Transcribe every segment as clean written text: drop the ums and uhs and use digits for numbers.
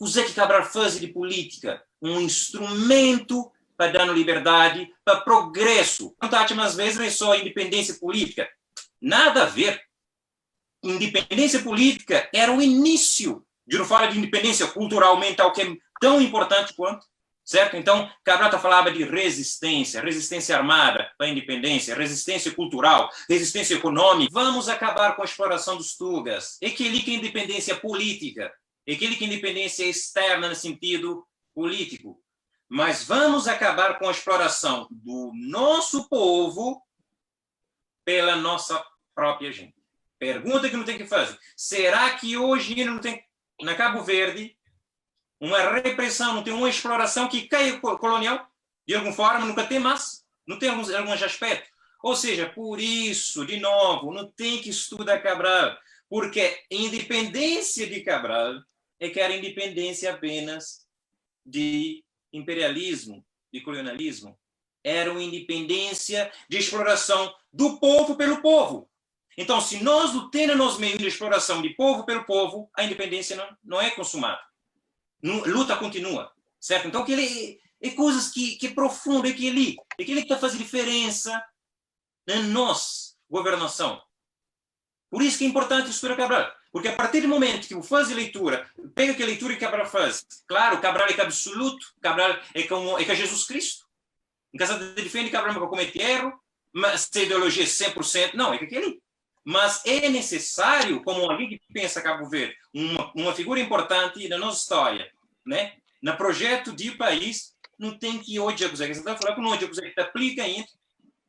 Kuzê ki Cabral faze di pulítika un instrumentu pa da-nu liberdadi, pa progrésu. Nu ta atxa ma asvês ma é só indipendénsia pulítika. Nada a ver. Indipendénsia pulítika éra o inísiu di nu fala di indipendénsia kultural, mental, ki é tãu inportanti kuantu, sértu? Então, Cabral ta falaba di rezisténsia, rezisténsia armada pa indipendénsia, rezisténsia kultural, rezisténsia ekonómika. Vamos acabar com a exploração dos tugas. É kel-li ki é indipendénsia pulítika. É kel-li ki é indipendénsia externa na sintidu pulítiku. Mas vamos acabar com a exploração do nosso povo pela nossa própria gente. Pergunta ki nu ten ki faze, será ki oji inda nu ten na Kabu Verdi uma repressão, nu ten uma exploração ki ka é kolonial? Di algun forma nu ka ten mas, nu ten alguns, alguns aspecto. Ou seja, por isso, di novu, nu ten ki studa Cabral, porque independência di Cabral é ki era independência apenas di imperialismo, di colonialismo. Era uma independência de exploração do povo pelo povo. Então, se nós não temos nos meio de exploração de povo pelo povo, a independência não é consumada. Luta continua, certo? Então, aquele é coisas que é profundo, é aquele que está fazendo diferença na nossa governação. Por isso que é importante estudar Cabral. Porque a partir do momento que você faz a leitura, pega aquela leitura que Cabral faz, claro, Cabral é que absoluto, Cabral é como é que é Jesus Cristo. Em casa de defende Cabral não comete erro, mas se a ideologia é 100%, não, é que aquele. Mas é necessário, como alguém que pensa Cabo Verde, uma figura importante na nossa história, né? No projeto de país, não tem que hoje acusar, você está falando que não hoje que aplica ainda,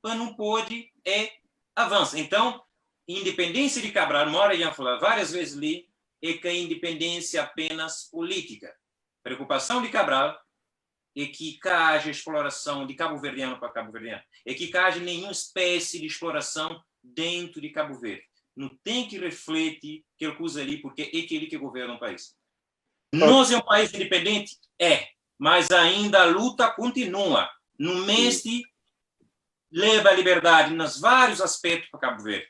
mas não pode é avança. Então, independência de Cabral, mora ia falar várias vezes ali, é que a independência apenas política. Preocupação de Cabral é que haja exploração de cabo-verdiano para cabo-verdiano. É que haja nenhuma espécie de exploração dentro de Cabo Verde. Não tem que refletir que ele usa ali, porque é aquele que governa o país. Nós é um país independente? É, mas ainda a luta continua. No mês de leva a liberdade nos vários aspectos para Cabo Verde.